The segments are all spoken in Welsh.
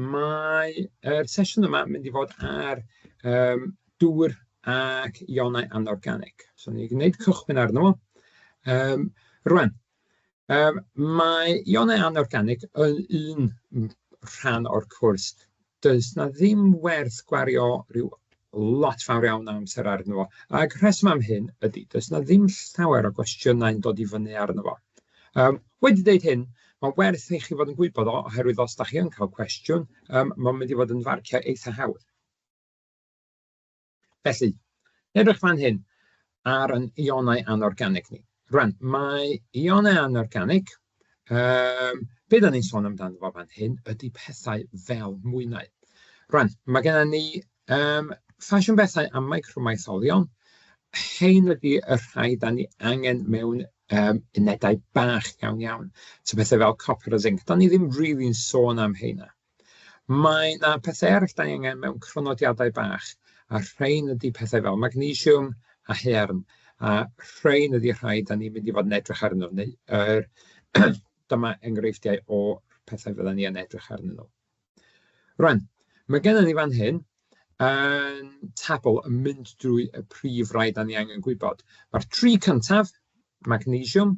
Mae yr sesiwn yma yn mynd i fod ar dŵr ac ïonau anorganig. So ni'n gwneud cychwyn arno fo. Rŵan, mae ïonau anorganig yn un rhan o'r cwrs. Does 'na ddim werth gwario rhyw lot fawr iawn o amser arno fo. Ac rheswm am hyn ydy, does 'na ddim llawer o gwestiynau'n dod i fyny arno fo. Wedi deud hyn, mae'n werth i chi fod yn gwybod o, oherwydd os dach chi yn cael cwestiwn, mae'n mynd i fod yn farciau eitha hawdd. Felly, edrych fan hyn ar yn ïonau anorganig ni. Rŵan, mae ïonau anorganig, be dan ni'n sôn amdano fo fan hyn ydy pethau fel mwynau. Rŵan, mae gennym ni ffasiwn bethau a micromaetholion. Hein ydy y rhai dan ni angen mewn unedau bach iawn iawn. So pethau fel copr a zinc, dan ni ddim rili'n sôn am heina. Mae 'na pethau eraill dan ni angen mewn crynodiadau bach, a rhain ydy pethau fel magnesiwm a haearn, a rhain ydy rhai dan ni'n mynd i fod yn edrych arnyn nhw, neu yr dyma enghreifftiau o pethau fyddan ni yn edrych arnyn nhw. Rŵan, mae gennym ni fan hyn yn tabl yn mynd drwy y prif rai dan ni angen gwybod. Mae'r tri cyntaf, magnesiwm,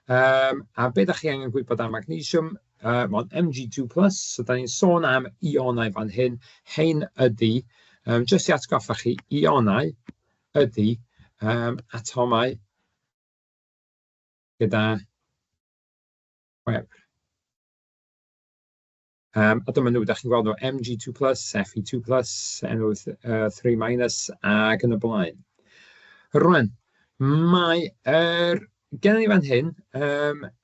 a be dach chi angen gwybod am magnesiwm, mae'n Mg2+, so dan ni'n sôn am ïonau fan hyn. Hein ydy, jyst i atgoffa chi, ïonau ydy atomau gyda gwefr. A dyma nhw, dach chi'n gweld nhw, Mg2+, Fe2+, NO3 minus, ac yn y blaen. Rŵan, mae yr... Gennym ni fan hyn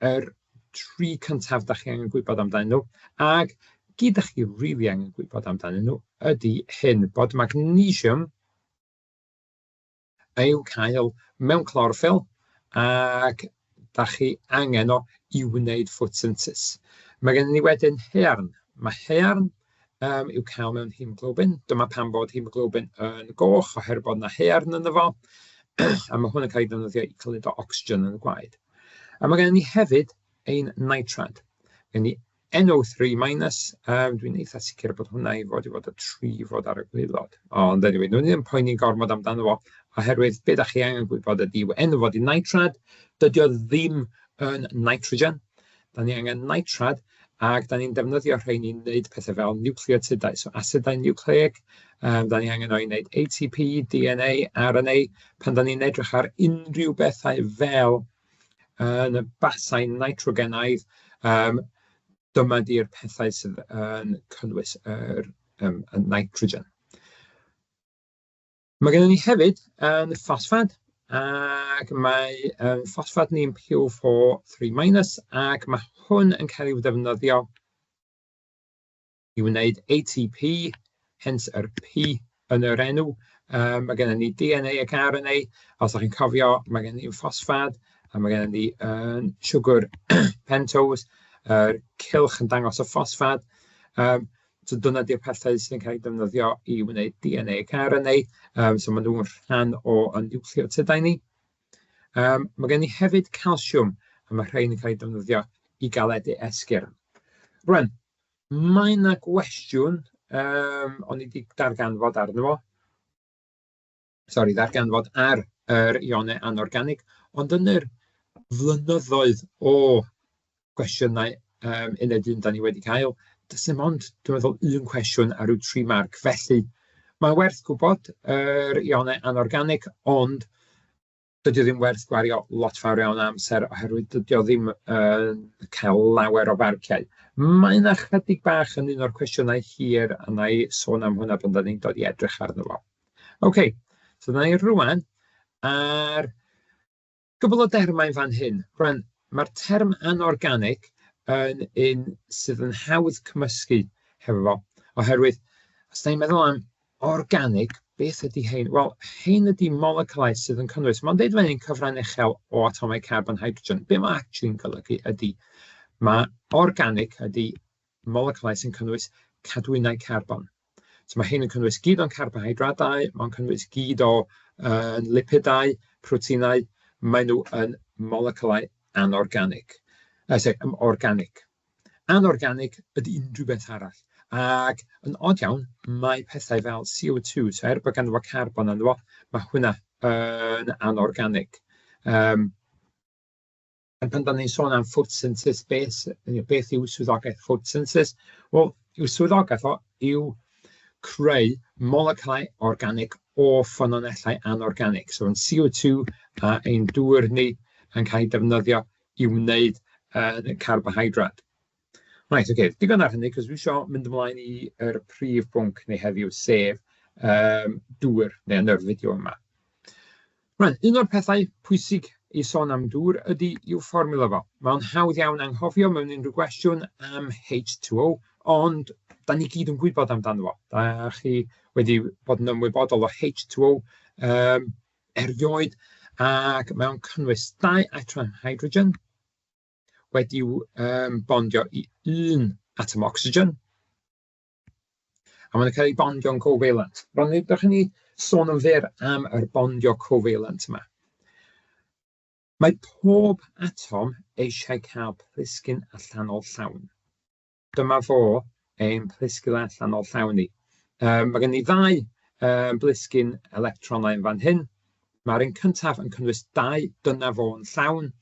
yr tri cyntaf dach chi angen gwybod amdanyn nhw, ac gyd dach chi rili angen gwybod amdanyn nhw ydy hyn, bod magnesiwm i'w cael mewn cloroffyl ac dach chi angen o i wneud ffotosynthesis. Mae gennym ni wedyn haearn. Mae haearn i'w cael mewn hemoglobin. Dyma pam bod hemoglobin yn goch, oherwydd bod yna haearn ynddo fo. A mae hwn yn cael ei ddefnyddio i cludo ocsigen yn y gwaed. A mae gennym ni hefyd ein nitrad. Gen ni NO3 minus, dwi'n eitha sicr bod hwnna i fod i fod y tri fod ar y gwaelod. Ond anyway, nhw'n ddim poeni gormod amdano fo, oherwydd be dach chi angen gwybod ydy enw fod i nitrad, dydy o ddim yn nitrogen. Da ni angen nitrad, ac da ni'n defnyddio rhain i wneud pethau fel nucleotidau, so asidau nucleic, da ni angen o i wneud ATP, DNA, RNA, pan da ni'n edrych ar unrhyw bethau fel yn y basau nitrogenaidd, dyma di'r pethau sydd yn cynnwys yr y nitrogen. Mae gennym ni hefyd yn ffosffad, ac mae ffosffad ni'n PO4 3-, ac mae hwn yn cael ei ddefnyddio i wneud ATP, hence yr P yn yr enw. Mae gennym ni DNA ac RNA. Os ydych chi'n cofio, mae gennym ni ffosffad, a mae gennym ni siwgr pentose, yr cylch yn dangos y ffosffad. So dyna di'r pethau sydd yn cael eu defnyddio i wneud DNA ac RNA. So maen nhw'n rhan o niwcleotidau ni. Mae gen ni hefyd calsiwm, a mae rhain yn cael eu defnyddio i galedu esgyrn. Rŵan, mae 'na gwestiwn o'n i 'di darganfod arno fo. Sori, ddarganfod ar yr ïonau anorganig, ond yn yr flynyddoedd o gwestiynau uned un dan ni wedi cael, does dim ond, dwi'n meddwl, un cwestiwn a ryw 3 marc. Felly, mae'n werth gwybod yr ïonau anorganig, ond dydy o ddim werth gwario lot fawr iawn o amser oherwydd dydy o ddim yn cael lawer o farciau. Mae yna chydig bach yn un o'r cwestiynau hir, a wna i sôn am hwnna pan dan ni'n dod i edrych arno fo. OK, so dyna ni rŵan ar gwbl o dermau fan hyn. Rŵan, mae'r term anorganic yn un sydd yn hawdd cymysgu hefo fo, oherwydd os dan ni'n meddwl am organic, beth ydy hein? Wel, hein ydy moleculau sydd yn cynnwys, mae'n deud fan hyn cyfran uchel o atomau carbon hydrogen. Be mae actually'n golygu ydy, mae organic ydy moleculau sy'n cynnwys cadwynau carbon. So mae hyn yn cynnwys gyd o'n carbohydradau, mae'n cynnwys gyd o lipidau, proteinau, maen nhw yn moleculau anorganic, sorry, organic. Anorganic ydy unrhyw beth arall. Ac yn od iawn, mae pethau fel CO2, so er bod ganddo fo carbon ynddo fo, mae hwnna yn anorganic. A pan dan ni'n sôn am photosynthesis, beth yw swyddogaeth photosynthesis? Wel, i'w swyddogaeth o yw creu moleciwlau organic o ffynonellau anorganic. So, yn CO2 a ein dŵr ni yn cael ei defnyddio i wneud carbohydrad. Reit, oce, okay, digon ar hynny, cos dwi eisiau mynd ymlaen i'r prif bwnc ni heddiw, sef dŵr, neu yn yr fideo yma. Reit, un o'r pethau pwysig i sôn am dŵr ydy i'w fformiwla fo. Mae'n hawdd iawn anghofio mewn unrhyw gwestiwn am H2O, ond da ni gyd yn gwybod amdano fo. Da chi wedi bod yn ymwybodol o H2O erioed, ac mae o'n cynnwys dau atom hydrogen wedi'w bondio i un atom oxygen, a maen nhw'n cael eu bondio'n covalent. Rwan, ddewch i ni sôn yn fyr am yr bondio covalent yma. Mae pob atom eisiau cael plisgyn allanol llawn. Dyma fo ein plisgyn allanol llawn ni. Mae gen i ddau blisgyn electronau yn fan hyn. Mae'r un cyntaf yn cynnwys dau, dyna fo'n llawn.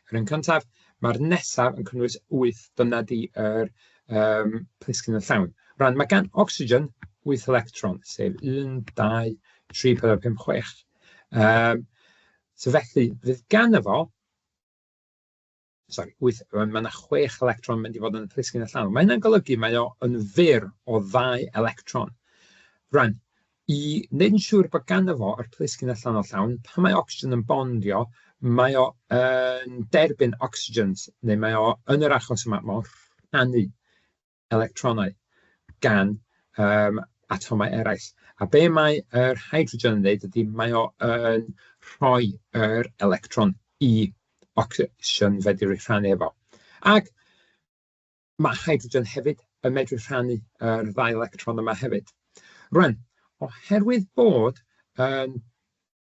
Yr un cyntaf, mae'r nesaf yn cynnwys 8, dyna di yr plisgyn yn llawn. Rwan, mae gan oxygen 8 electron, sef 1, 2, 3, 4, 5, 6. So felly, fydd gan fo, sori, 8, mae yna 6 electron yn mynd i fod yn y plisgyn allanol. Mae hynna'n golygu mae o yn fyr o ddau electron. Rwan, i wneud yn siŵr bod ganddo fo yr plisgyn allanol llawn, pan mae oxygen yn bondio, mae o yn derbyn oxygens, neu mae o, yn yr achos yma, mae o'n rhannu electronau gan atomau eraill. A be mae yr hydrogen yn wneud ydy mae o yn rhoi yr electron i oxygen fedru rhannu efo. Ac mae hydrogen hefyd yn medru rhannu yr ddau electron yma hefyd. Rwan, oherwydd bod yn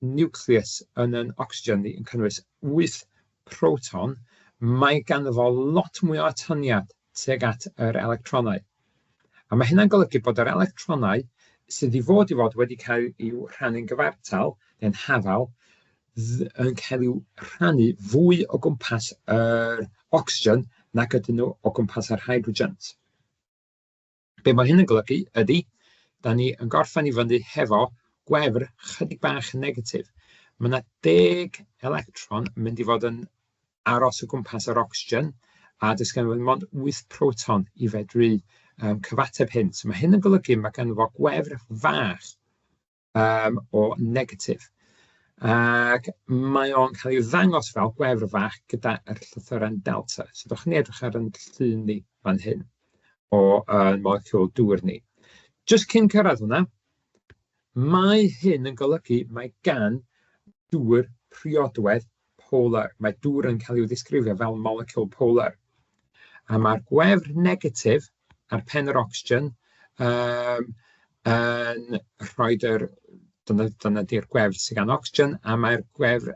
niwclews yn yn ocsigen ni yn cynnwys 8 proton, mae ganddo fo lot mwy o atyniad tuag at yr electronau. A mae hynna'n golygu bod yr electronau sydd i fod i fod wedi cael i'w rhannu'n gyfartal, neu'n hafal, yn cael i'w rhannu fwy o gwmpas yr ocsigen nag ydyn nhw o gwmpas yr hydrogens. Be mae hyn yn golygu ydy, da ni yn gorffen i fyny hefo gwefr chydig bach yn negatif. Mae yna 10 electron yn mynd i fod yn aros o gwmpas yr oxygen, a does gen i mond 8 proton i fedru cyfateb hyn. So mae hyn yn golygu mae gen fo gwefr fach o negatif. Ac mae o'n cael ei ddangos fel gwefr fach gyda'r llythyren delta. So dewch ni edrych ar yn llun ni fan hyn o moleciwl dŵr ni. Jyst cyn cyrraedd hwnna, mae hyn yn golygu mae gan dŵr priodwedd polar. Mae dŵr yn cael ei ddisgrifio fel moleciwl polar. A mae'r gwefr negatif ar pen yr oxygen yn rhoi yr... Dyna di'r gwefr sydd gan oxygen, a mae'r gwefr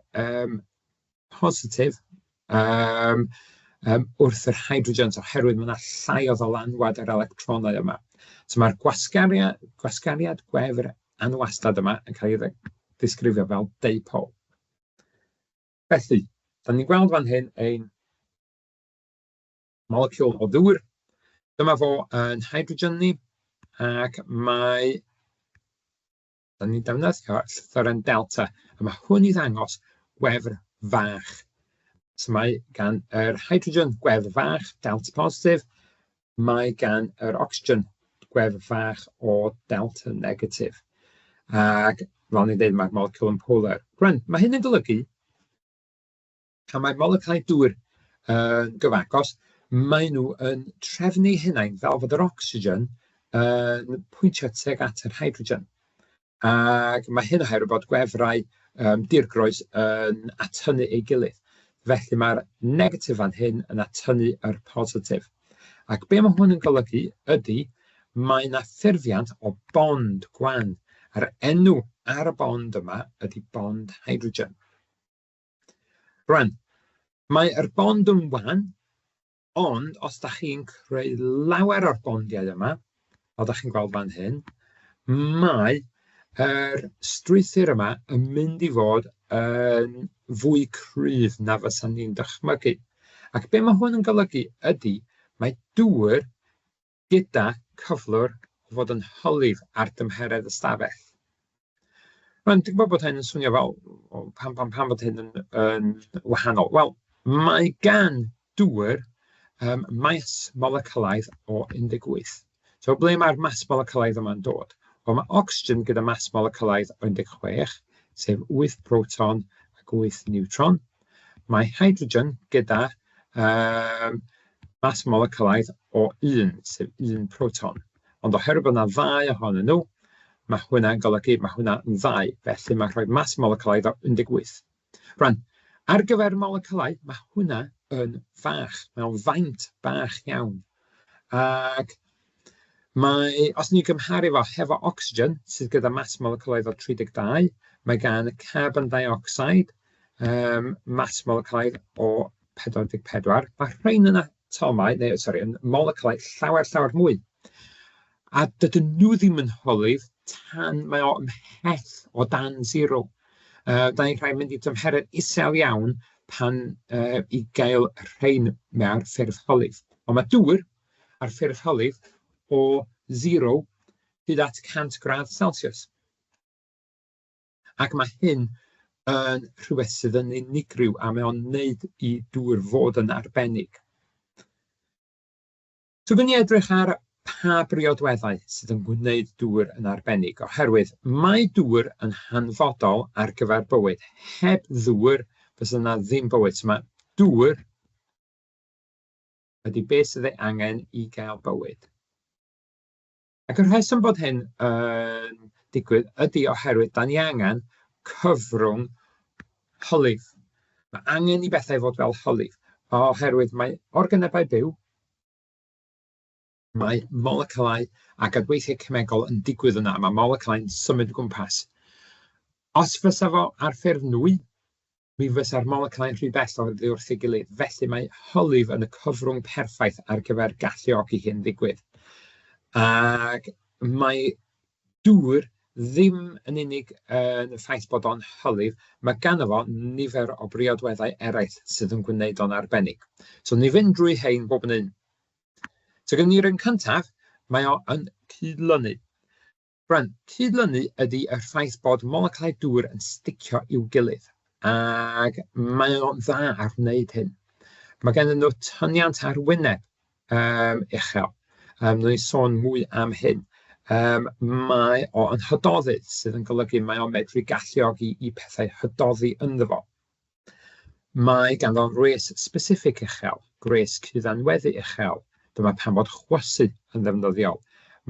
positif wrth yr hydrogens, oherwydd mae yna llai o ddylanwad yr electronau yma. So mae'r gwasgariad gwefr anwastad yma yn cael ei ddisgrifio fel dipole. Felly, da ni'n gweld fan hyn ein moleciwl o ddŵr. Dyma fo yn hydrogen ni, ac mae... Da ni'n defnyddio llythyren delta, a mae hwn i ddangos gwefr fach. So mae gan yr hydrogen gwefr fach, delta positif, mae gan yr oxygen gwefr fach o delta negatif. Ac fel ni'n dweud, mae'r moleciwl yn polar. Rwan, mae hyn yn golygu pan mae moleciwlau dŵr yn gyfagos, maen nhw yn trefnu eu hunain fel fod yr oxygen yn pwyntio tuag at yr hydrogen. Ac mae hyn oherwydd bod gwefrau dirgroes yn atynnu ei gilydd. Felly mae'r negatif fan hyn yn atynnu yr positif. Ac be mae hwn yn golygu ydy mae yna ffurfiant o bond gwan. A'r enw ar y bond yma ydy bond hydrogen. Rwan, mae'r bond yn wan. Ond os da chi'n creu lawer o'r bondiau yma, fel da chi'n gweld fan hyn, mae yr strwythur yma yn mynd i fod yn fwy cryf na fysa ni'n dychmygu. Ac be mae hwn yn golygu ydy, mae dŵr gyda cyflwr o fod yn hylif ar dymheredd ystafell. Rwan, dwi'n gwybod bod hyn yn swnio fel, o, pam, pam, pam fod hyn yn wahanol? Wel, mae gan dŵr maes molecylaidd o 18. So, ble mae'r mas molecylaidd yma'n dod? Wel, mae oxygen gyda mas molecylaidd o 16, sef 8 proton ac 8 neutron. Mae hydrogen gyda mas molecylaidd o 1, sef 1 proton. Ond oherwydd bod yna ddau ohonyn nhw, mae hwnna'n golygu mae hwnna'n ddau, felly mae'n rhoi mas molecylaidd o 18. Rwan, ar gyfer molecylau, mae hwnna yn fach, mae o'n faint bach iawn. Ac mae, os ni'n gymharu fo hefo ocsigen, sydd gyda mas molecylaidd o 32, mae gan y carbon dioxide mas molecylaidd o 44. Mae rhain yn atomau, neu sori, yn molecylau llawer, llawer mwy. A dydyn nhw ddim yn hylif tan mae o ymhell o dan zero. Da ni'n rhaid mynd i dymheredd isel iawn pan i gael rhain mewn ffurf hylif. Ond mae dŵr ar ffurf hylif o 0 hyd at 100 gradd Celsius. Ac mae hyn yn rhywbeth sydd yn unigryw a mae o'n wneud i dŵr fod yn arbennig. So gwni edrych ar pa briodweddau sydd yn gwneud dŵr yn arbennig, oherwydd mae dŵr yn hanfodol ar gyfer bywyd. Heb ddŵr, fysa yna ddim bywyd. So mae dŵr ydy beth sydd ei angen i gael bywyd. Ac y rheswm bod hyn yn digwydd ydy oherwydd da ni angen cyfrwng hylif. Mae angen i bethau fod fel hylif, oherwydd mae organebau byw, mae molecylau ac adweithiau cemegol yn digwydd yna, mae molecylau'n symud o gwmpas. Os fysa fo ar ffurf nwy, mi fysa'r molecylau'n rhy bell oddi wrth ei gilydd. Felly mae hylif yn y cyfrwng perffaith ar gyfer galluogi hyn ddigwydd. Ac mae dŵr ddim yn unig yn y ffaith bod o'n hylif, mae ganddo fo nifer o briodweddau eraill sydd yn gwneud o'n arbennig. So ni fynd drwy hein bob yn un. So gen ni'r un cyntaf, mae o yn cydlynu. Rwan, cydlynu ydy y ffaith bod moleculau dŵr yn sticio i'w gilydd, ac mae o'n dda ar wneud hyn. Mae gennym nhw tyniant arwyneb uchel. Wnawn ni sôn mwy am hyn. Mae o yn hydoddydd, sydd yn golygu mae o'n medru galluogi i pethau hydoddi ynddo fo. Mae ganddo wres specific uchel, gwres cudd-anweddu uchel. Dyma pam fod chwysu yn ddefnyddiol.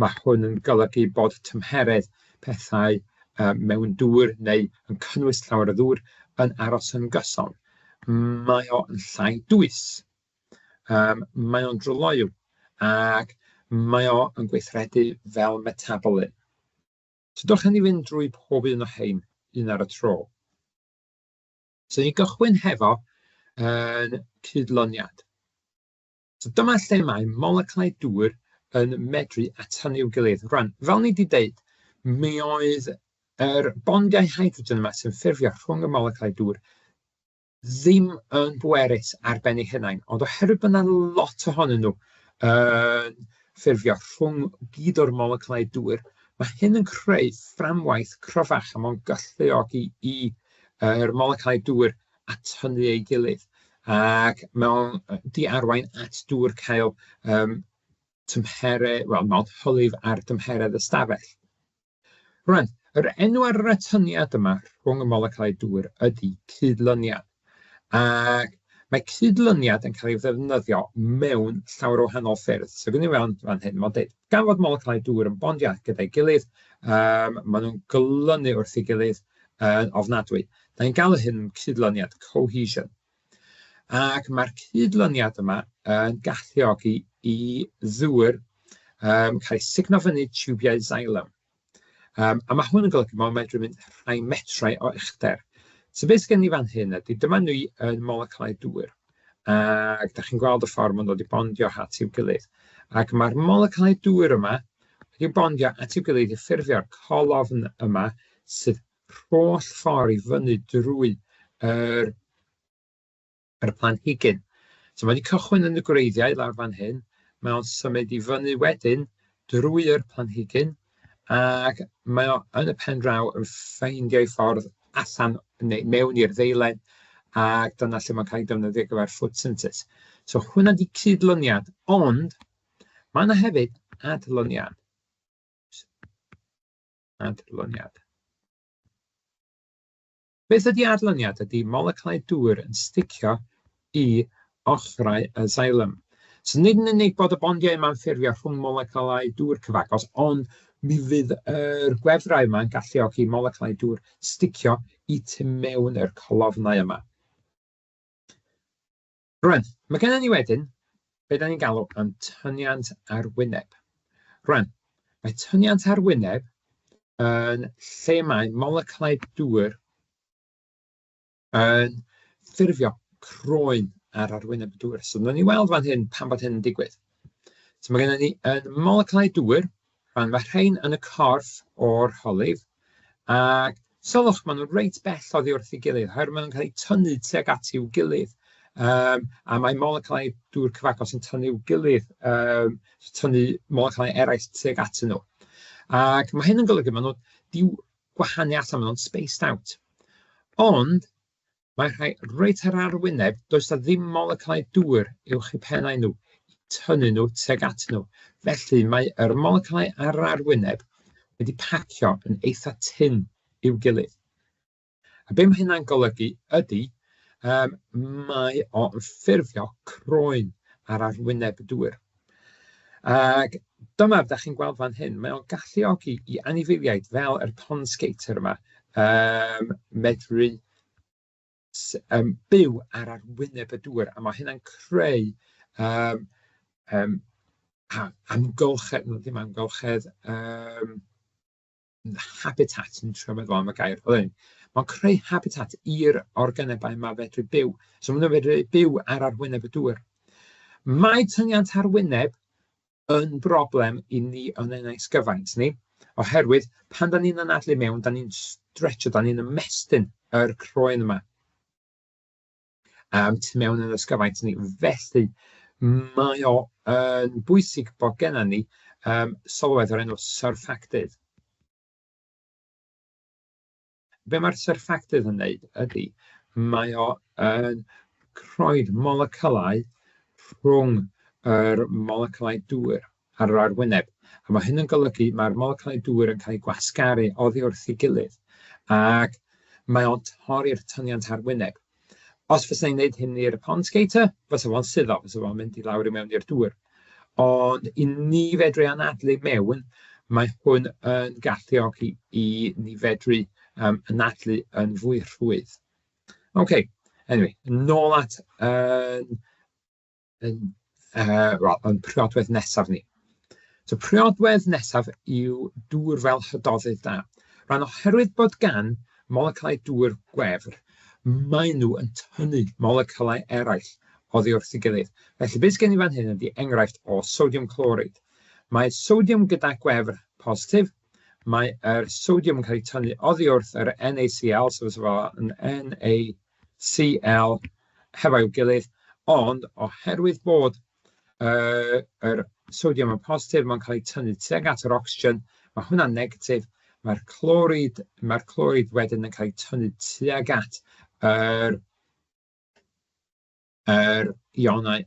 Mae hwn yn golygu bod tymheredd pethau mewn dŵr neu yn cynnwys llawer o ddŵr yn aros yn gyson. Mae o yn llai dwys. Mae o'n dryloyw ac mae o yn gweithredu fel metabolyn. So dewch i ni fynd drwy pob un o hein, un ar y tro. So ni gychwyn hefo yn cydlyniad. So dyma lle mae moleculau dŵr yn medru atynnu i'w gilydd. Rwan, fel ni wedi deud, mi oedd yr bondiau hydrogen yma sy'n ffurfio rhwng y moleculau dŵr ddim yn bwerus ar ben eu hunain, ond oherwydd bod yna lot ohonyn nhw yn ffurfio rhwng gyd o'r moleculau dŵr, mae hyn yn creu fframwaith cryfach a mae'n galluogi i yr moleculau dŵr atynnu ei gilydd, ac mae o'n 'di arwain at dŵr cael tymheredd, wel, mewn hylif ar dymheredd ystafell. Rwan, yr enw ar yr atyniad yma rhwng y moleculau dŵr ydy cydlyniad. Ac mae cydlyniad yn cael ei ddefnyddio mewn llawer o wahanol ffyrdd. So gwni weld fan hyn, mae'n dweud, gan fod moleculau dŵr yn bondio gyda'i gilydd, maen nhw'n glynu wrth ei gilydd yn ofnadwy. Da ni'n galw hyn yn cydlyniad, cohesion. Ac mae'r cydlyniad yma yn galluogi i ddŵr cael ei sugno fyny tiwbiau xylem. A mae hwn yn golygu mae'n medru mynd rhai metrau o uchder. So beth sydd gen i fan hyn ydy, dyma ni yn moleculau dŵr. Ac da chi'n gweld y ffordd maen nhw wedi bondio at i'w gilydd. Ac mae'r moleculau dŵr yma wedi bondio at i'w gilydd i ffurfio'r colofn yma sydd holl ffordd i fyny drwy yr planhigyn. So mae wedi cychwyn yn y gwreiddiau lawr fan hyn, mae o'n symud i fyny wedyn drwy'r planhigyn, ac mae o yn y pen draw yn ffeindio'i ffordd allan neu mewn i'r ddeilen, ac dyna lle mae'n cael ei defnyddio ar gyfer ffotosynthesis. So hwnna 'di cydlyniad, ond mae yna hefyd adlyniad. Adlyniad. Beth ydy adlyniad? Ydy moleculau dŵr yn sticio i ochrau y xylem. So nid yn unig bod y bondiau yma'n ffurfio rhwng moleculau dŵr cyfagos, ond mi fydd yr gwefrau yma'n galluogi moleculau dŵr sticio i tu mewn yr colofnau yma. Rwan, mae gennym ni wedyn be da ni'n galw yn tyniant arwyneb. Rwan, mae tyniant arwyneb yn lle mae moleculau dŵr yn ffurfio croen ar arwyneb y dŵr. So, wnawn ni weld fan hyn pam bod hyn yn digwydd. So, mae gennym ni yn moleculau dŵr, rwan mae rhain yn y corff o'r hylif, ac sylwch, maen nhw reit bell oddi wrth ei gilydd, oherwydd maen nhw'n cael eu tynnu tuag at i'w gilydd. A mae moleculau dŵr cyfagos yn tynnu i'w gilydd, tynnu moleculau eraill tuag atyn nhw. Ac mae hyn yn golygu maen nhw 'di gwahanu allan, maen nhw'n spaced out. Ond mae rhai reit ar arwyneb, does 'na ddim moleculau dŵr uwch eu pennau nhw i tynnu nhw tuag atyn nhw. Felly mae yr moleculau ar yr arwyneb wedi pacio yn eitha tynn i'w gilydd. A be mae hynna'n golygu ydy, mae o'n ffurfio croen ar arwyneb y dŵr. Ac dyma, da chi'n gweld fan hyn, mae o'n galluogi i anifeiliaid fel yr pond skater yma medru byw ar arwyneb y dŵr, a mae hynna'n creu amgylchedd, no, ddim amgylchedd, habitat, yn trio meddwl am y gair fel hyn. Mae'n creu habitat i'r organebau yma fedru byw. So maen nhw'n medru byw ar arwyneb y dŵr. Mae tyniant arwyneb yn broblem i ni yn ein ysgyfaint ni, oherwydd pan da ni'n anadlu mewn, da ni'n stretcho, da ni'n ymestyn yr croen yma tu mewn yn ysgyfaint ni. Felly, mae o yn bwysig bod gennym ni sylwedd o'r enw surfactant. Be mae'r surfactant yn wneud ydy, mae o yn rhoi'r molecylau rhwng yr molecylau dŵr ar yr arwyneb. A mae hyn yn golygu mae'r molecylau dŵr yn cael eu gwasgaru oddi wrth ei gilydd, ac mae o'n torri'r tyniant arwyneb. Os fysa ni'n gwneud hyn i'r pond skater, fysa fo'n suddo, fysa fo'n mynd i lawr i mewn i'r dŵr. Ond i ni fedru anadlu mewn, mae hwn yn galluogi i ni fedru anadlu yn fwy rhwydd. OK, anyway, nôl at wel, yn priodwedd nesaf ni. So priodwedd nesaf yw dŵr fel hydoddydd da. Rhan oherwydd bod gan moleculau dŵr gwefr, maen nhw yn tynnu moleculau eraill oddi wrth ei gilydd. Felly beth sydd gen i fan hyn ydy enghraifft o sodium chloride. Mae sodium gyda gwefr positif, mae yr sodium yn cael ei tynnu oddi wrth yr NaCl, so fysa fo yn NaCl hefo'i gilydd, ond oherwydd bod yr sodium yn positif, mae'n cael ei tynnu tuag at yr oxygen, mae hwnna'n negatif, mae'r chloride wedyn yn cael ei tynnu tuag at yr ionau,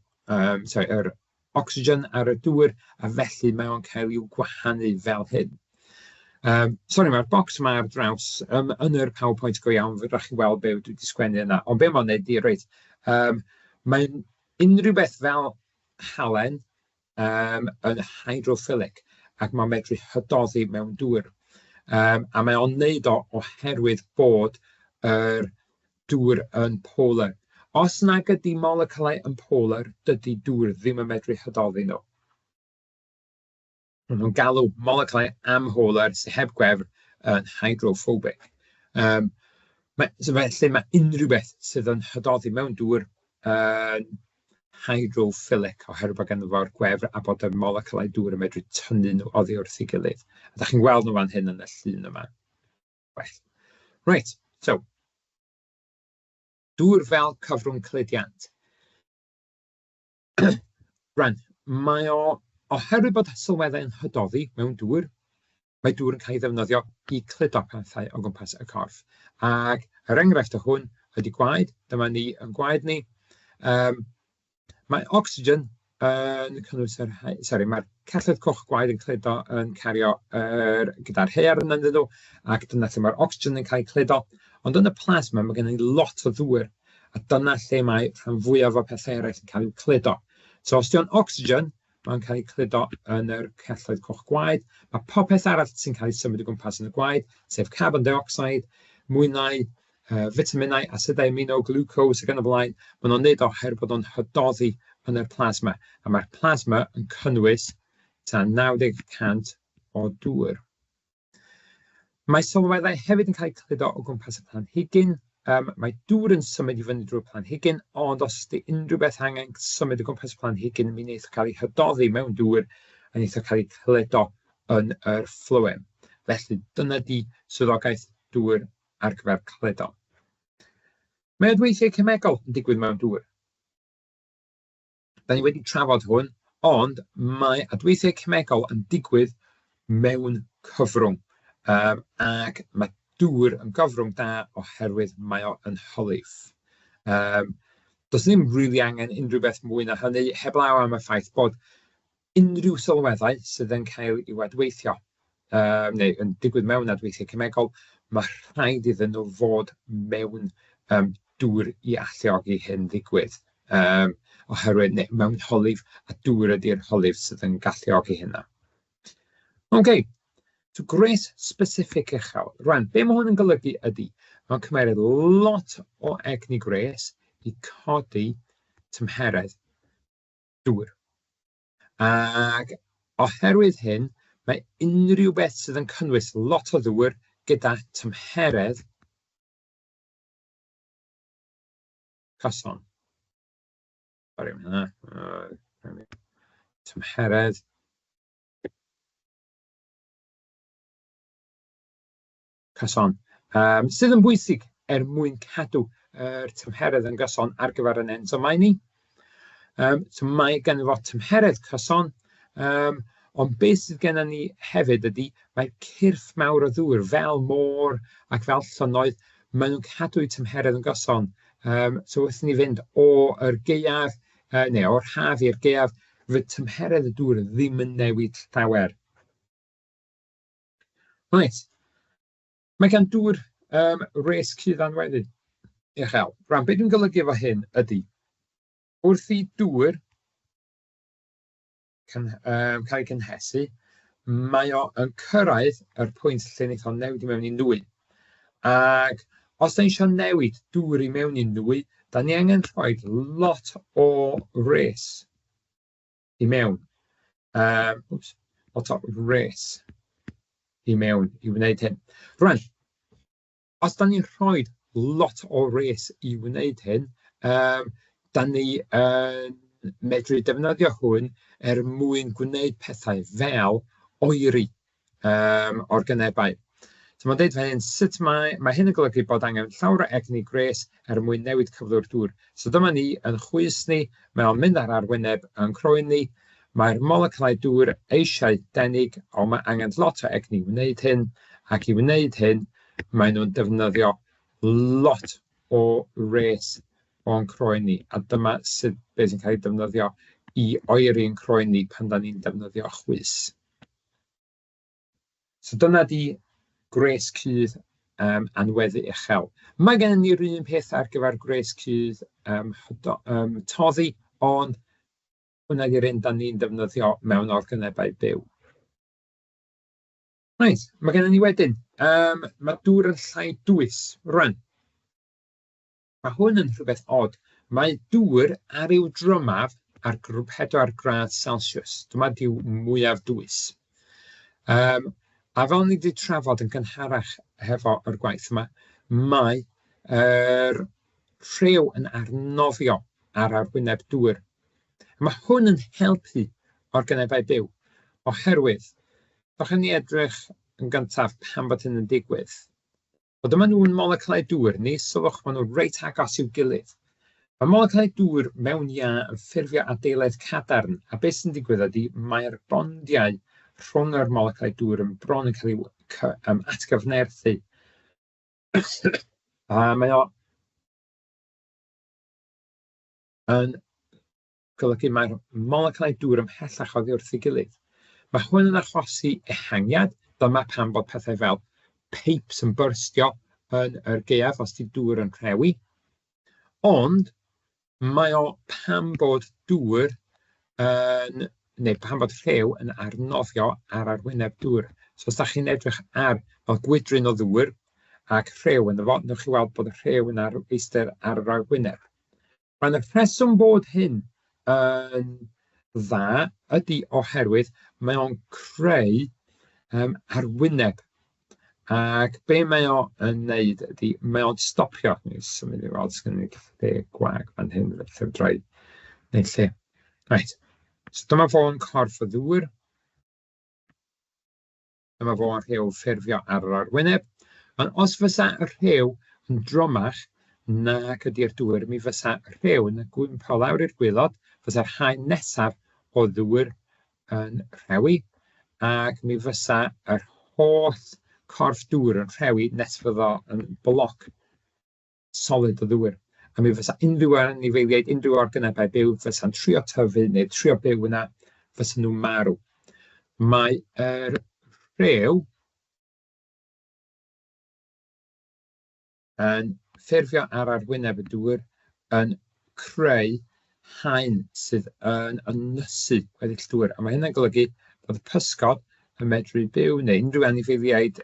sorry, yr oxygen ar y dŵr, a felly mae o'n cael i'w gwahanu fel hyn. Sori, mae'r bocs yma ar draws yn yr PowerPoint go iawn, fedrwch chi weld be dwi wedi sgwennu yna. Ond be mae'n neud i, reit, mae'n unrhyw beth fel halen yn hydrophilic ac mae'n medru hydoddi mewn dŵr. A mae o'n neud o oherwydd bod yr dŵr yn polar. Os nag ydy moleculau yn polar, dydy dŵr ddim yn medru hydoddi nhw. Maen nhw'n galw moleculau amholar sydd heb gwefr yn hydrophobic. So felly mae unrhyw beth sydd yn hydoddi mewn dŵr yn Hydrophilic oherwydd bod ganddo fo'r gwefr a bod y moleculau dŵr yn medru tynnu nhw oddi wrth ei gilydd. A da chi'n gweld nhw fan hyn yn y llun yma. Well. Reit, so, dŵr fel cyfrwng cludiant. Rwan, mae o, oherwydd bod sylweddau yn hydoddi mewn dŵr, mae dŵr yn cael ei ddefnyddio i cludo pethau o gwmpas y corff. Ac yr enghraifft o hwn ydy gwaed. Dyma ni yn gwaed ni. Mae ocsigen yn cynnwys yr... sori, mae'r celloedd coch gwaed yn cludo, yn cario yr, gyda'r haearn ynddyn nhw, ac dyna lle mae'r ocsigen yn cael ei cludo. Ond yn y plasma mae gennym ni lot o ddŵr, a dyna lle mae rhan fwyaf o pethau eraill yn cael eu cludo. So os 'di o'n ocsigen, mae'n cael ei cludo yn yr celloedd coch gwaed. Mae popeth arall sy'n cael ei symud o gwmpas yn y gwaed, sef carbon dioxide, mwynau, fitaminau, asidau amino, glucose ac yn y blaen, maen nhw'n neud o oherwydd bod nhw'n hydoddi yn yr plasma. A mae'r plasma yn cynnwys tua 90% o dŵr. Mae sylweddau hefyd yn cael eu cludo o gwmpas y planhigyn. Mae dŵr yn symud i fyny drwy'r planhigyn, ond os ydy unrhyw beth angen symud o gwmpas y planhigyn, mi wneith o cael ei hydoddi mewn dŵr a wneith o cael ei cludo yn yr phloem. Felly dyna di swyddogaeth dŵr ar gyfer cludo. Mae adweithiau cemegol yn digwydd mewn dŵr. Da ni wedi trafod hwn, ond mae adweithiau cemegol yn digwydd mewn cyfrwng. Ac mae dŵr yn gyfrwng da oherwydd mae o yn hylif. Does ddim rili angen unrhyw beth mwy na hynny, heblaw am y ffaith bod unrhyw sylweddau sydd yn cael i'w adweithio, neu yn digwydd mewn adweithiau cemegol, mae rhaid iddyn nhw fod mewn dŵr i alluogi hyn ddigwydd. Oherwydd, neu mewn hylif, a dŵr ydy'r hylif sydd yn galluogi hynna. OK, so gwres specific uchel. Rwan, be mae hwn yn golygu ydy, mae'n cymeryd lot o egni gwres i codi tymheredd dŵr. Ac oherwydd hyn, mae unrhyw beth sydd yn cynnwys lot o ddŵr gyda tymheredd cyson. Sori am hynna. Tymheredd cyson, sydd yn bwysig er mwyn cadw yr tymheredd yn gyson ar gyfer yn enzymau ni. So mae gen fo tymheredd cyson, ond beth sydd gennym ni hefyd ydy mae cyrff mawr o ddŵr fel môr ac fel llynnoedd, maen nhw'n cadw eu tymheredd yn gyson. So wrth i ni fynd o'r gaeaf, neu o'r haf i'r gaeaf, fydd tymheredd y dŵr ddim yn newid llawer. Reit, mae gan dŵr wres cudd anweddu uchel. Rwan, be dwi'n golygu efo hyn ydy, wrth i dŵr cael ei cynhesu, mae o yn cyrraedd yr pwynt lle wneith o newid i mewn i nwy. Ac os da ni eisiau newid dŵr i mewn i nwy, da ni angen rhoi lot o wres i mewn. Wps, lot o wres i mewn i wneud hyn. Rwan, os da ni'n rhoi lot o wres i wneud hyn, da ni yn medru defnyddio hwn er mwyn gwneud pethau fel oeri organebau. So mae'n deud fan hyn, sut mae hyn yn golygu bod angen llawer o egni gwres er mwyn newid cyflwr dŵr. So dyma ni yn chwys ni, mae o'n mynd ar arwyneb yn croen ni, mae'r moleculau dŵr eisiau denig, ond mae angen lot o egni i wneud hyn, ac i wneud hyn, maen nhw'n defnyddio lot o wres o'n croen ni, a dyma sut beth sy'n cael ei defnyddio i oeri'n croen ni pan da ni'n defnyddio chwys. So dyna di gwres cudd anweddu uchel. Mae gennym ni'r un peth ar gyfer gwres cudd toddi, ond hwnna di'r un dan ni'n defnyddio mewn organebau byw. Reit, mae gennym ni wedyn, mae dŵr yn llai dwys. Rwan, mae hwn yn rhywbeth od. Mae dŵr ar i'w drymaf ar 4 gradd Celsius. Dyma diw mwyaf dwys. A fel ni wedi trafod yn gynharach hefo yr gwaith yma, mae yr rhew yn arnofio ar arwyneb dŵr. Mae hwn yn helpu organebau byw, oherwydd, dewch i ni edrych yn gyntaf pam bod hyn yn digwydd. Wel, dyma nhw'n moleculau dŵr ni, sylwch, maen nhw reit agos i'w gilydd. Mae moleculau dŵr mewn iâ yn ffurfio adeiledd cadarn, a beth sy'n digwydd ydy mae'r bondiau rhwng yr moleculau dŵr yn bron yn cael eu atgyfnerthu. A mae o yn golygu mae'r moleculau dŵr ymhellach oddi wrth ei gilydd. Mae hwn yn achosi ehangiad, dyma pam bod pethau fel peips yn byrstio yn yr gaeaf os 'di dŵr yn rhewi. Ond mae o pam bod dŵr yn, neu pam bod rhew yn arnofio ar arwyneb dŵr. So os da chi'n edrych ar fel gwydryn o ddŵr ac rhew ynddo fo, newch chi weld bod y rhew yn eistedd ar yr arwyneb. Mae'n y rheswm bod hyn yn dda ydy oherwydd mae o'n creu arwyneb. Ac be mae o yn neud ydy, mae o'n stopio. Ni symud i weld sgynny ni lle gwag fan hyn, felly fedra i wneud lle. Reit, so dyma fo'n corff y ddŵr. Dyma fo'n rhew ffurfio ar yr arwyneb. Ond os fysa y rhew yn drymach nag ydy'r dŵr, mi fysa rhew yn gwympo lawr i'r gwaelod, fysa'r haen nesaf o ddŵr yn rhewi, ac mi fysa yr holl corff dŵr yn rhewi nes fyddo yn bloc solid o ddŵr. A mi fysa unrhyw anifeiliaid, unrhyw organebau byw fysa'n trio tyfu neu trio byw yna, fysa nhw'n marw. Mae yr rhew yn ffurfio ar arwyneb y dŵr yn creu haen sydd yn ynysu gweddill dŵr. A mae hynna'n golygu bod y pysgod yn medru byw, neu unrhyw anifeiliaid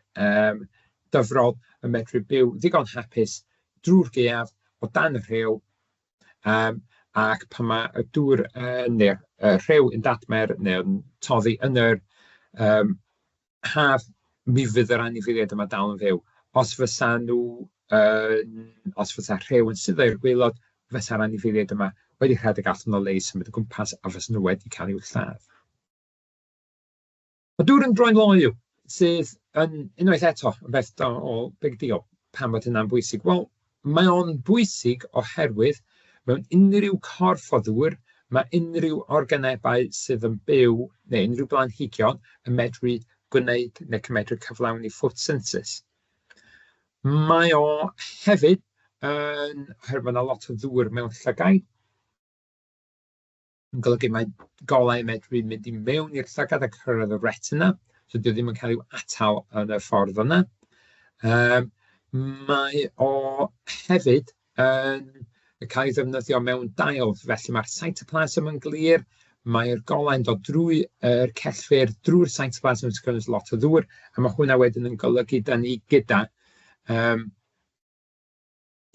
dyfrol yn medru byw ddigon hapus drwy'r gaeaf o dan y rhew, ac pan mae y dŵr neu'r rhew yn dadmer neu'n toddi yn yr haf, mi fydd yr anifeiliaid yma dal yn fyw. Os fysa nhw yn, os fysa rhew yn suddo i'r gwaelod, fysa'r anifeiliaid yma wedi rhedeg allan o le i symud o gwmpas a fysa nhw wedi cael eu lladd. Mae dŵr yn droi'n loyw, sydd yn, unwaith eto, yn beth da o big deal. Pam bod hynna'n bwysig? Wel, mae o'n bwysig oherwydd mewn unrhyw corff o ddŵr, mae unrhyw organebau sydd yn byw, neu unrhyw blanhigion, yn medru gwneud neu cymedru cyflawni photosynthesis. Mae o hefyd yn, oherwydd mae yna lot o ddŵr mewn llygaid, yn golygu mae golau yn medru mynd i mewn i'r llygad a cyrraedd y retina, so dyw e ddim yn cael ei atal yn y ffordd yna. Mae o hefyd yn cael ei ddefnyddio mewn dail, felly mae'r cytoplasm yn glir, mae'r golau'n dod drwy yr cellfur, drwy'r cytoplasm sy'n cynnwys lot o ddŵr, a mae hwnna wedyn yn golygu da ni gyda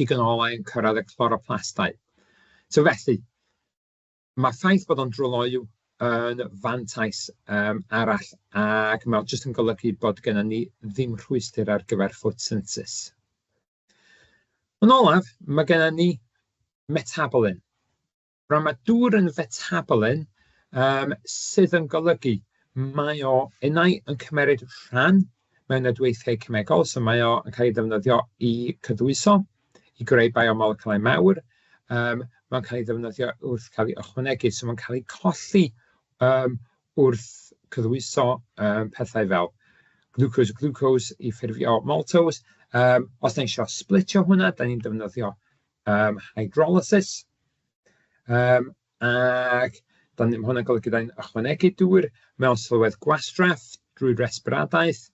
digon o olau yn cyrraedd y chloroplastau. So felly, mae'r ffaith bod o'n dryloyw yn fantais arall, ac mae o jyst yn golygu bod gennym ni ddim rhwystr ar gyfer photosynthesis. Yn olaf, mae gennym ni metabolin. Rwan, mae dŵr yn fetabolin sydd yn golygu mae o unai yn cymeryd rhan mewn adweithiau cemegol, so mae o yn cael ei ddefnyddio i cyddwyso, i greu biomoleculau mawr. Mae'n cael ei ddefnyddio wrth cael ei ychwanegu, so mae'n cael ei colli wrth cyddwyso pethau fel glucose glucose i ffurfio maltose. Os da ni eisiau splitio hwnna, da ni'n defnyddio hydrolysis. Ac dan ni, ma' hwnna'n golygu dan ni'n ychwanegu dŵr mewn sylwedd gwastraff drwy resbiradaeth,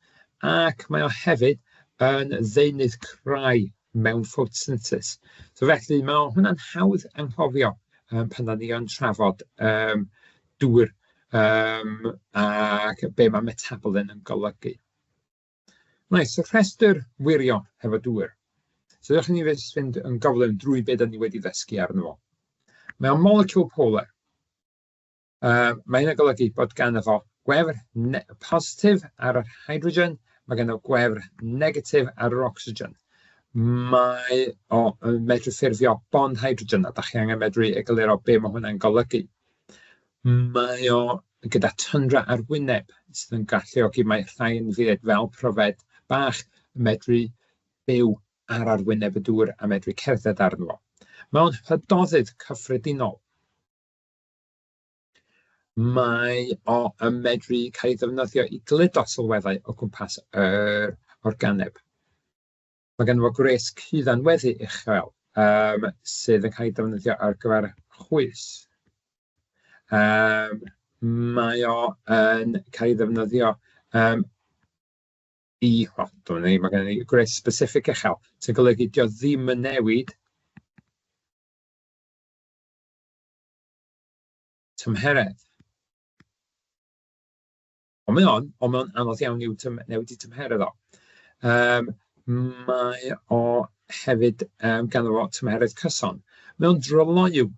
ac mae o hefyd yn ddeunydd crai mewn photosynthesis. So felly mae hwnna'n hawdd anghofio pan dan ni yn trafod dŵr ac be mae metabolin yn golygu. Reit, so rhestr wirio hefo dŵr. So ddewch i ni jyst fynd yn gyflym drwy be dan ni wedi ddysgu arno fo. Mae o'n molecule polar. Mae hynna'n golygu bod ganddo fo gwefr positif ar yr hydrogen, mae ganddo fo gwefr negatif ar yr oxygen. Mae o yn medru ffurfio bond hydrogen, a dach chi angen medru egluro be mae hwnna'n golygu. Mae o gyda tyndra arwyneb sydd yn galluogi mae rhai anifeiliaid fel pryfed bach yn medru byw ar arwyneb y dŵr a medru cerdded arno fo. Mae o'n hydoddydd cyffredinol. Mae o yn medru cael ei ddefnyddio i gludo sylweddau o gwmpas yr organeb. Mae ganddo fo gwres cudd-anweddu uchel sydd yn cael ei defnyddio ar gyfer chwys. Mae o yn cael ei ddefnyddio i, wel, dyma ni, mae gennym ni gwres specific uchel, sy'n golygu dio ddim yn newid tymheredd. Ond mae o'n, ond mae o'n anodd iawn i'w newid i tymheredd o. Mae o hefyd ganddo fo tymheredd cyson. Mae o'n dryloyw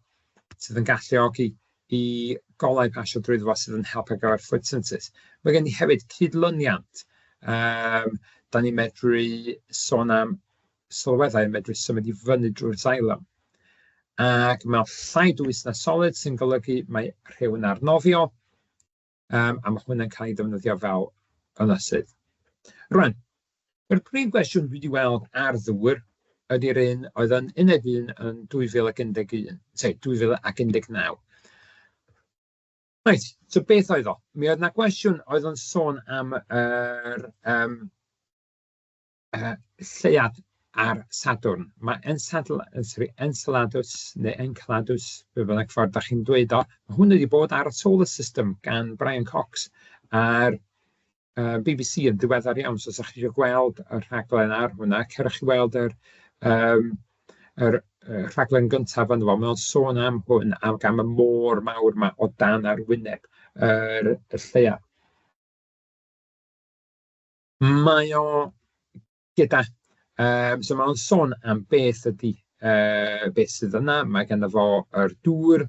sydd yn galluogi i golau pasio drwyddo fo sydd yn helpu ar gyfer photosynthesis. Mae gen i hefyd cydlyniant. Da ni'n medru sôn am sylweddau yn medru symud i fyny drwy'r xylem. Ac mae o'n llai dwys na solid sy'n golygu mae rhew yn arnofio. A mae hwnna'n cael ei ddefnyddio fel ynysydd. Rwan, yr prif gwestiwn dwi wedi weld ar ddŵr ydy'r un oedd yn uned 1 yn 2011, sorry, 2019. Reit, so beth oedd o? Mi oedd 'na gwestiwn oedd yn sôn am yr lleuad ar Sadwrn. Mae Enceladus neu Enceladus, be bynnag ffordd dach chi'n dweud o, mae hwn wedi bod ar y Solar System gan Brian Cox ar BBC yn ddiweddar iawn. So os ydych chi eisiau gweld y rhaglen ar hwnna, cerwch chi weld yr rhaglen gyntaf ynddo fo. Mae o'n sôn am hwn ac am y môr mawr 'ma o dan arwyneb y lleuad. Mae o gyda, so mae o'n sôn am beth ydy, beth sydd yna. Mae ganddo fo yr dŵr,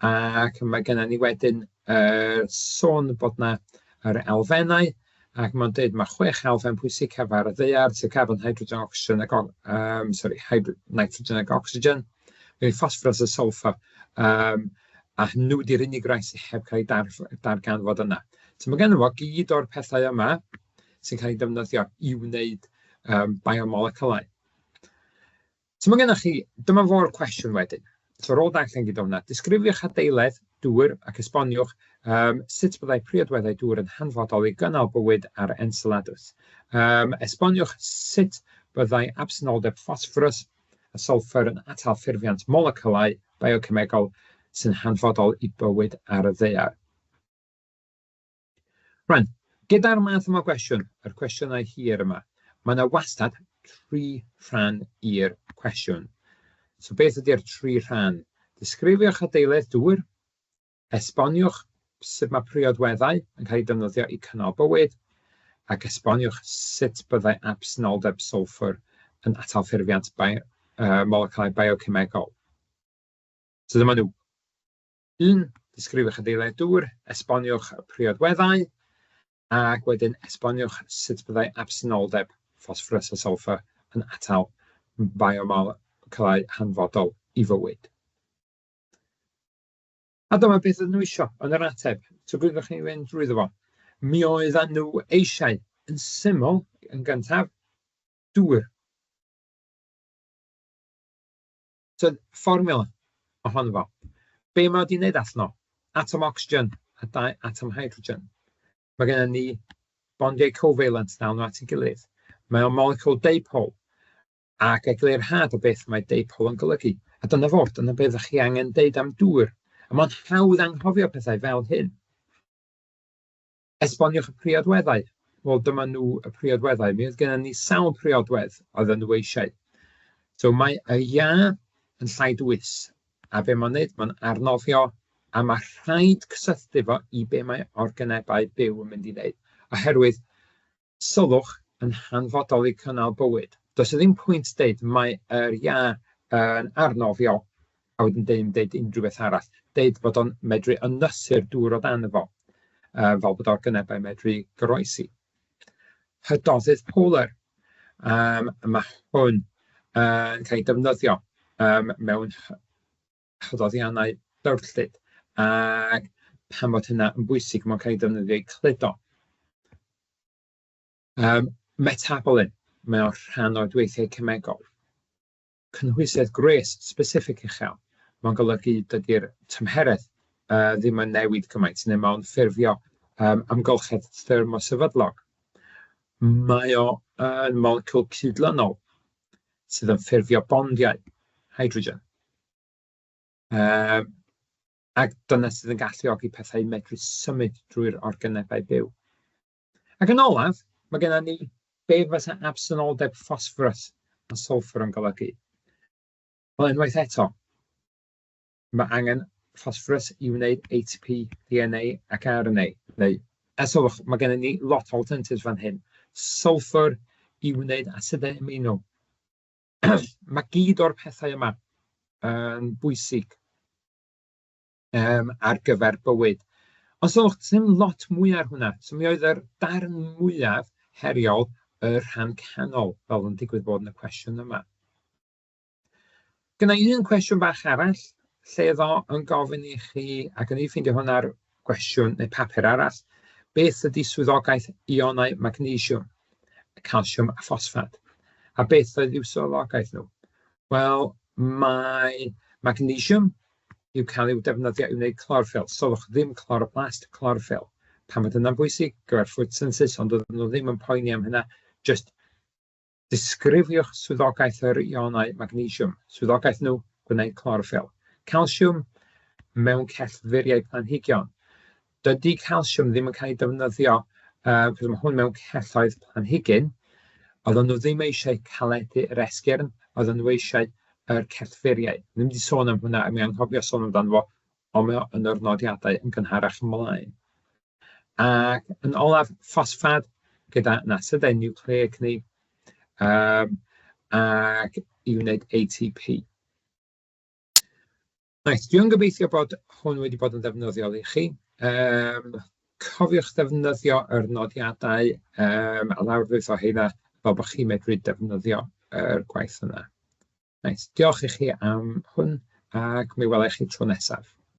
ac mae gennym ni wedyn sôn bod 'na yr elfennau, ac mae'n dweud mae 6 elfen pwysicaf ar y ddaear, sef carbon, hydrogen, oxygen ac sorry, nitrogen ac oxygen. Mae phosphorus a sulfur, a nhw ydy'r unig rai sydd heb cael eu darganfod yna. So mae ganddo fo gyd o'r pethau yma sy'n cael eu defnyddio i wneud biomoleculau. So mae gennych chi, dyma fo'r cwestiwn wedyn. So ar ôl darllen gyda hwnna, disgrifiwch adeiledd dŵr ac esboniwch sut byddai priodweddau dŵr yn hanfodol i gynnal bywyd ar Enceladus. Esboniwch sut byddai absenoldeb ffosfforws a sylffwr yn atal ffurfiant molecylau biocemegol sy'n hanfodol i bywyd ar y ddaear. Rwan, gyda'r math yma o gwestiwn, yr cwestiynau hir yma, mae yna wastad 3 rhan i'r cwestiwn. So beth ydy'r 3 rhan? Disgrifiwch adeiledd dŵr, esboniwch sut mae priodweddau yn cael eu defnyddio i cynnal bywyd, ac esboniwch sut byddai absenoldeb sylffwr yn atal ffurfiant moleculau biocemegol. So dyma nhw. 1, disgrifiwch adeiledd dŵr, esboniwch y priodweddau, ac wedyn esboniwch sut byddai absenoldeb ffosfforws a sylffwr yn atal biomoleculau hanfodol i fywyd. A dyma beth oedden nhw isio yn yr ateb. So gwyddoch chi fynd drwyddo fo. Mi oedden nhw eisiau, yn syml, yn gyntaf, dŵr. So fformiwla ohono fo. Be mae wedi wneud allan o? Atom oxygen a 2 atom hydrogen. Mae gennym ni bondiau covalent dal nhw at ei gilydd. Mae o'n molecule dipole ac eglurhad o beth mae dipole yn golygu. A dyna fo, dyna beth ydych chi angen deud am dŵr. A mae'n hawdd anghofio pethau fel hyn. Esboniwch y priodweddau. Wel, dyma nhw y priodweddau. Mi oedd gennym ni sawl priodwedd oedden nhw eisiau. So mae y iâ yn llai dwys. A be mae'n wneud, mae'n arnofio, a mae rhaid cysylltu fo i be mae organebau byw yn mynd i wneud. Oherwydd sylwch yn hanfodol i cynnal bywyd. Does 'na ddim pwynt deud mae yr iâ yn arnofio a wedyn ddim deud unrhyw beth arall. Deud bod o'n medru ynysu'r dŵr o dan fo, fel bod organebau medru goroesi. Hydoddydd polar. Mae hwn yn cael ei defnyddio mewn hydoddiannau dywrllyd, ac Pam bod hynna yn bwysig? Mae'n cael ei defnyddio i cludo. Metabolin, mae o'n rhan o'r dweithiau cemegol. Cynhwysedd gwres specific uchel, mae'n golygu dydy'r tymheredd ddim yn newid cymaint, neu mae'n ffurfio amgylchedd thermosefydlog. Mae o yn moleciwl cydlynol sydd yn ffurfio bondiau hydrogen. Ac dyna sydd yn galluogi pethau i medru symud drwy'r organebau byw. Ac yn olaf, mae gennym ni be fysa absenoldeb ffosfforws a sylffwr yn golygu. Wel, unwaith eto, mae angen ffosfforws i wneud ATP, DNA ac RNA. Neu, a sylwch, mae gennym ni lot o alternatives fan hyn. Sylffwr i wneud asidau amino. Mae gyd o'r pethau yma yn bwysig ar gyfer bywyd. Ond sylwch, does dim lot mwy ar hwnna. So mi oedd yr darn mwyaf heriol y rhan canol, fel yn digwydd bod yn y cwestiwn yma. Gynna i un cwestiwn bach arall, lle oedd o yn gofyn i chi, ac o'n i ffeindio hwn ar gwestiwn neu papur arall, beth ydy swyddogaeth ionau magnesiwm, calsiwm a ffosffad? A beth oedd i'w swyddogaeth nhw? Wel, mae magnesiwm i'w cael i'w defnyddio i wneud cloroffyl. Sylwch, ddim chloroplast, cloroffyl. Pam fod hynna'n bwysig? Gyfer photosynthesis, ond oedden nhw ddim yn poeni am hynna. Jyst disgrifiwch swyddogaeth yr ionau magnesiwm. Swyddogaeth nhw, gwneud cloroffyl. Calsiwm mewn cellfuriau planhigion. Dydy calsiwm ddim yn cael ei defnyddio, cos mae hwn mewn celloedd planhigyn, oedden nhw ddim eisiau caledu yr esgyrn, oedden nhw eisiau yr cellfuriau. Ddim wedi sôn am hwnna, a mi anghofio sôn amdano fo, ond mae o yn yr nodiadau yn gynharach ymlaen. Ac yn olaf, ffosffad gyda asidau nucleic ni, ac i wneud ATP. Reit, dwi yn gobeithio bod hwn wedi bod yn ddefnyddiol i chi. Cofiwch ddefnyddio yr nodiadau a lawrlwytho heina fel bod chi'n medru defnyddio yr gwaith yna. Reit, diolch i chi am hwn, ac mi wela i chi tro nesaf.